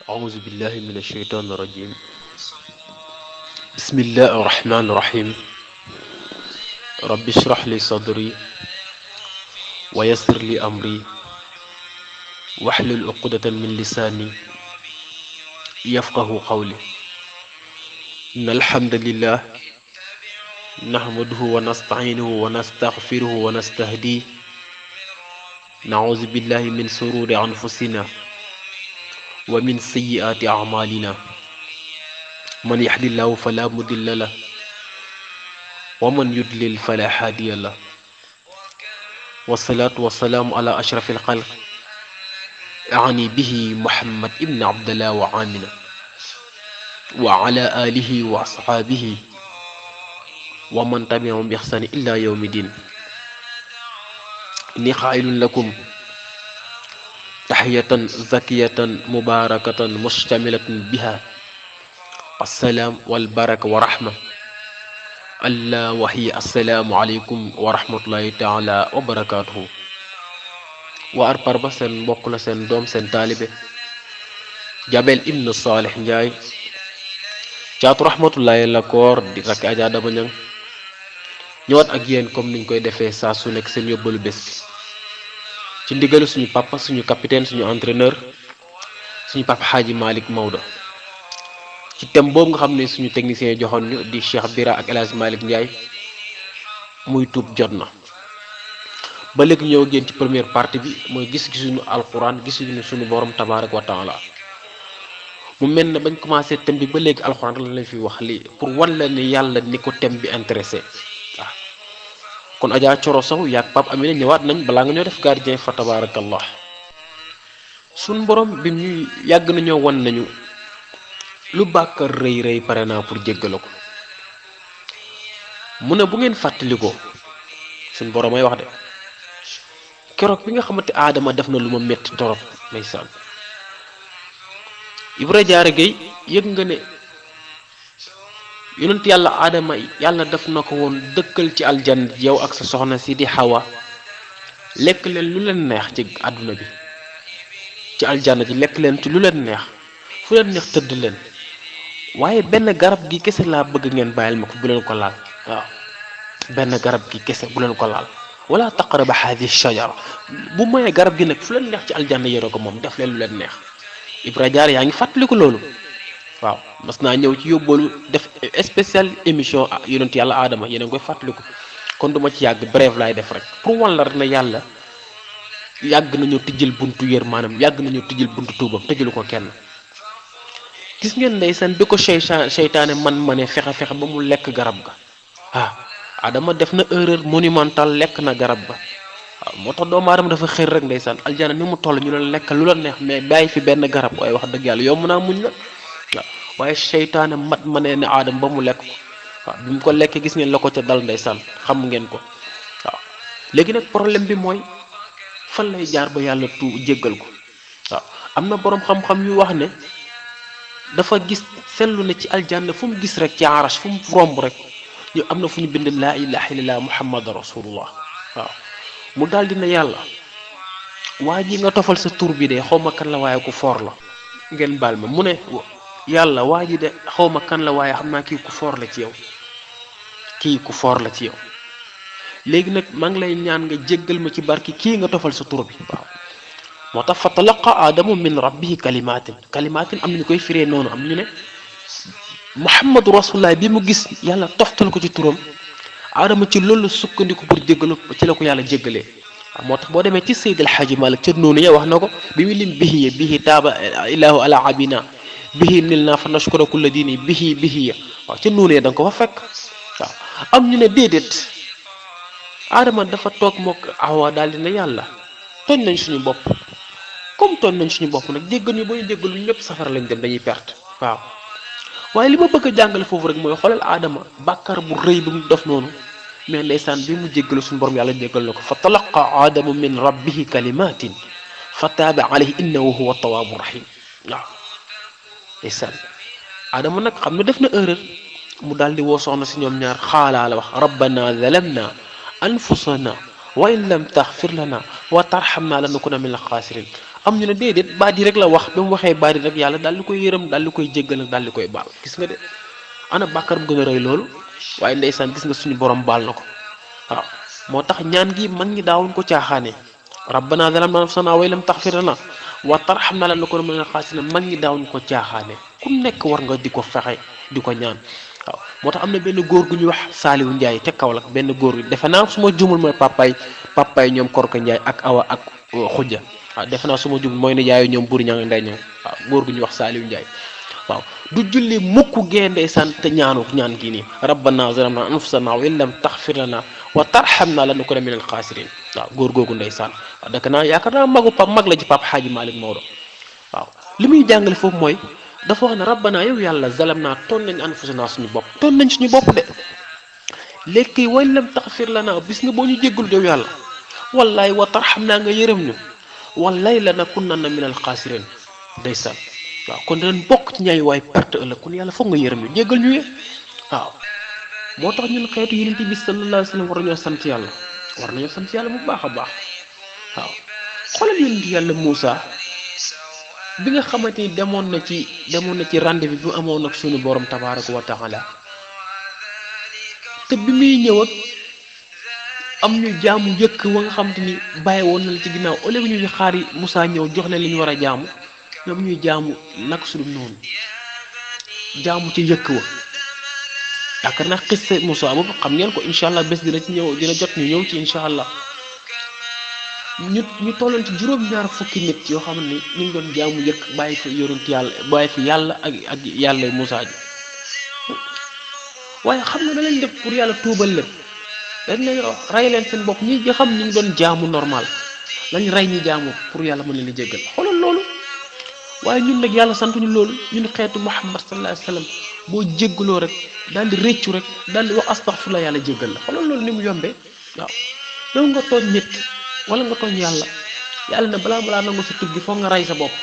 أعوذ بالله من الشيطان الرجيم. بسم الله الرحمن الرحيم. رب اشرح لي صدري ويسر لي أمري واحلل عقدة من لساني يفقه قولي. إن الحمد لله نحمده ونستعينه ونستغفره ونستهديه. نعوذ بالله من شرور أنفسنا ومن سيئات أعمالنا. من يهد الله فلا مضل له ومن يضلل فلا هادي له. والصلاة والسلام على أشرف الخلق أعني به محمد ابن عبد الله وآمنة وعلى آله وأصحابه ومن تبعهم بإحسان إلى يوم الدين. إني قائل لكم تحية زكية مباركة مشتملة بها السلام والبركة ورحمة الله، وهي السلام عليكم ورحمة الله تعالى وبركاته. waar Parba seen mbokk la, seen doom, seen taalibe Jabel ibn Salih Njaay caatu rahmatullahi la koor di rakk Adja Daba Ñang ñëwaat ak yéen comme niñ koy defee saa su nekk seen yóbbalu bés bi ci ndigalu suñu papa, suñu capitaine, suñu entraîneur, suñu papa Xaaji Malick Maodo, ci thème boobu nga xam ne suñu technicien joxoon ñu di Cheikh Bira ak El Hadj Malick Ndiaye muy tuub jot na. ba léegi ñëw génn ci première partie bi mooy gis-gisuñu alxuraan, gisuñu suñu borom tabaaraka wa taala. mu mel ne bañ commencé thème bi ba léegi alxuraan lan lañ fi wax lii pour wan la ne yàlla ni ko thème bi intéressé waaw. kon Adja Coro Sow yaag Pape Amina ñëwaat nañ balaa nga ñoo def gardien fa tabaarakallah. suñu borom bi ñuy yàgg nañoo wan nañu lu bàkkaar rëy rëy pare naa pour jéggale ko. mu ne bu ngeen fàttalikoo suñu borom ay wax de keroog bi nga xamante aadama def na lu ma metti torop ndeysaan. Ibra Jaara Gay yëg nga ne yonent yàlla aadama yàlla def na ko woon dëkkal ci aljanna yow ak sa soxna si di Xawa, lekk leen lu leen neex ci àdduna bi, ci aljanna ji lekk leen ci lu leen neex, fu leen neex tëdd leen, waaye benn garab gi kese laa bëgg ngeen bàyyil ma ko, bu leen ko laal. waaw benn garab gi kese bu leen ko laal. wala taqraba haadihi shajara, bu moyee garab gi nag fu leen neex ci aljanna yore ko moom, def leen lu leen neex. Ibra Jaar yaa ngi fàttaliku loolu. waaw mas naa ñëw ci yóbbalu def spécial émission yonent yàlla aadama, yéen a ngi koy fàttaliku. kon duma ci yàgg, bref laay def rek pour wan la rek ne yàlla yàgg nañoo tijjal buntu yër, maanaam yàgg nañoo tijjal buntu tuubam, tëjalu ko kenn. gis ngeen ndeysaan bi ko seytaane ma ne fexe ba mu lekk garab ga. Adama def na erreur monumentale, lekk na garab ba. waaw moo tax doomu aadama dafa xër rek ndeysaan. aljana ni mu toll ñu leen lekk lu la neex, mais bàyyi fi benn garab waaye wax dëgg yàlla yomb naa muñ la. waaw waaye seytaane ma ne Adama ba mu lekk ko. waaw bi mu ko lekkee gis ngeen la ko ca dal ndeysaan, xam ngeen ko. waaw léegi nag problème bi mooy fan lay jaar ba yàlla jéggal ko. waaw am na boroom xam-xam yu wax ne dafa gis seetlu ne ci aljanna fu mu gis rek ci arash fu mu romb rek ñu am na fu ñu bind laa ilaha illallah muhammad rasulullah. waaw mu daal dina yàlla waa ji nga tofal sa tur bi de xaw ma kan la waaye ku foor la, ngeen baal ma. mu ne yàlla waa ji de xaw ma kan la waaye xam naa kii ku foor la ci yow, kii ku foor la ci yow. léegi nag maa ngi lay ñaan nga jéggal ma ci barki kii nga tofal sa tur bi. waaw moo tax fa talaqa aadamu min rabbihi kalimatin am nañu koy firee noonu, am ñu ne muhammadu rasulullah bi mu gis yàlla toftal ko ci turam, aadama ci loolu sukkandiku pour jéggalu, ci la ko yàlla jéggalee. waaw moo tax boo demee ci Seydi El Hadji Malick ca noonu ya wax na ko bi mu lim bihi taaba ilaahu ala abina bihi nil naa fa nashkura kulla diini bihi waaw ca noonu ya da nga ko fa fekk. waaw am ñu ne déedéet, aadama dafa toog mook Awa daal di ne yàlla tooñ nañ suñu bopp, comme tooñ nañ suñu bopp nag jéggal ñu ba ñu jéggalu ñëpp safara lañ dem, dañuy perte. waaw waaye li ma bëgg a jàngale foofu rek mooy xoolal aadama bàkkaar bu rëy bi mu def noonu, mais ndeysaan bi mu jéggalu suñu borom yàlla jéggal na ko. fa talaqa aadamu min rabbihi kalimatin fa taaba alayhi innahu huwa tawaabu rahim. waaw ndeysaan aadama nag xam ne def na erreur, mu daal di woo soxna si, ñoom ñaar xaalaa la wax rabbana zalamna anfusana wa in lam taxfir lana wa tarxamna lanakuna min alxaasirin. am ñu ne déedéet baat yi rek la wax ba mu waxee baat yi rek yàlla daal di koy yërëm daal di koy jéggal daal di koy baal gis nga de ana bàkkar bu gën a rëy loolu waaye ndeysaan gis nga suñu borom baal na ko waaw moo tax ñaan gi mag ñi daawuñ ko caaxaane rabbana zalamna nafsana wa lam taghfir lana wa tarhamna lanakunanna minal khasirin mag ñi daawuñ ko caaxaane ku nekk war nga di ko fexe di ko ñaan waaw moo tax am na benn góor gu ñuy wax Saaliwu Njaay te Kaolack benn góor gi defe naa su ma jumul mooy papaay ñoom Korka Njaay ak Awa ak Xujja waaw defe naa su ma jumul mooy ne yaayu ñoom buri ñang ndey ñang waaw góor gu ñuy wax Saaliwu Njaay waaw du julli mukk gee ndeysaan te ñaan gi nii rabbana zalamna anfusana wa in lam taghfir lana wa tarhamna lanakunanna minal khasirin waaw góor googu ndeysaan waaw dëkk naa yaakaar naa mag la ci Pap Xaaji Malick Maodo waaw li muy jàngale foofu mooy dafa wax ne rabbana yow yàlla zalam naa toon nañ anfusana suñu bopp toon nañ suñu bopp de léegi wa in lam taghfir lana bis nga boo ñu jéggalu yow yàlla wallaay wa tarhamna nga yërëm ñu wallaay lanakunanna minal khasirin ndeysaan waaw kon danañ bokk ci ñaay waay perte ëllëg kon yàlla foog nga yërëm ñu jéggal ñu waaw moo tax ñun xeetu yonent bi sallallahu alayhi wa sallam war nañoo sant yàlla bu baax a baax waaw xoolal yonent yàlla Moussa bi nga xamante ni demoon na ci rendez-vous bi mu amoon ak suñu borom tabaaraka wa taala te bi muy ñëw ak am ñu jaamu njëkk wa nga xamante ni bàyyi woon na la ci ginnaaw au lieu que ñu xaar yi Moussa ñëw jox leen li ñu war a jaamu ñoom ñuy jaamu nag su dul noonu jaamu ci njëkk wa yaakaar naa xiste Moussa boobu xam ngeen ko incha allah bés dina jot ñu ñëw ci incha allah ñu tolloon ci juróom-ñaar fukki nit yoo xam ne ñu ngi doon jaamu njëkk bàyyi fi yàlla ak yàlla Moussa ji waaye xam nga da leen def pour yàlla tuubal leen dañ leen rey leen seen bopp ñi xam ñu ngi doon jaamu normal lañ rey ñi jaamu pour yàlla mën leen a jéggal xoolal loolu. waaye ñun nag yàlla santuñu loolu ñun xeetu Muhammad sallallahu alayhi wa sallam boo jéggaloo rek daal di réccu rek daal di wax astaghfirullah yàlla jéggal la xoolal loolu ni mu yombee waaw yow nga tooñ nit wala nga tooñ yàlla na balaa nangu sa tub gi foog nga rey sa bopp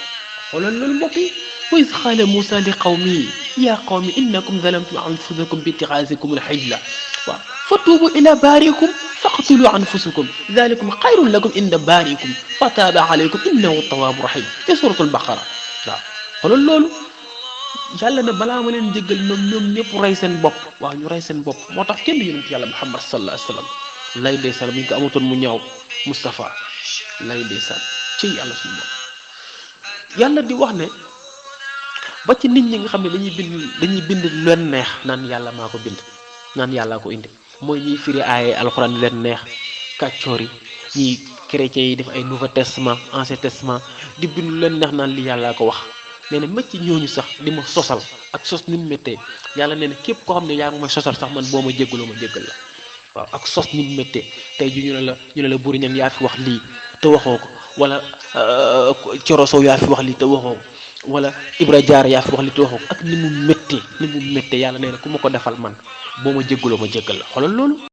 xoolal loolu mbokk yi wa iz qaala Muusaa li qawmihi yaa qawmi innakum zalamtum anfusakum bi ittikhaazikum al-ijla waaw fatuubu ila baariikum faqtulu anfusakum dhalikum xayrun lakum inda baariikum fataaba alaykum innahu tawwaabu rahim te suratul baqara waaw xoolal loolu yàlla ne balaa ma leen jéggal ñoom ñëpp rey seen bopp waaw ñu rey seen bopp moo tax kenn yonent yàlla Muhammad sallallahu alayhi wa sallam lay ndeysaan bu ñu ko amatoon mu ñaaw Moustapha lay ndeysaan ci yàlla suñu bopp yàlla di wax ne ba ci nit ñi nga xam ne dañuy bind lu leen neex naan yàlla maa ko bind naan yàllaa ko indi mooy ñiy firi aaye alxuraan leen neex kàccoor yi ñiy chrétiens yi def ay nouveau testament ancien testament di bind lu leen neex naan li yàllaa ko wax nee na métti ñooñu sax di ma sosal ak sos ni mu méttee yàlla nee na képp koo xam ne yaa ngi may sosal sax man boo ma jéggaloo ma jéggal la waaw ak sos ni mu méttee tey ji ñu ne la buri ñan yaa fi wax lii te waxoo ko wala corosow yaa fi wax lii te waxoo ko wala Ibra Jaar yaa fi wax lii te waxoo ko ak ni mu méttee yàlla nee na ku ma ko defal man boo ma jéggaloo ma jéggal la xoolal loolu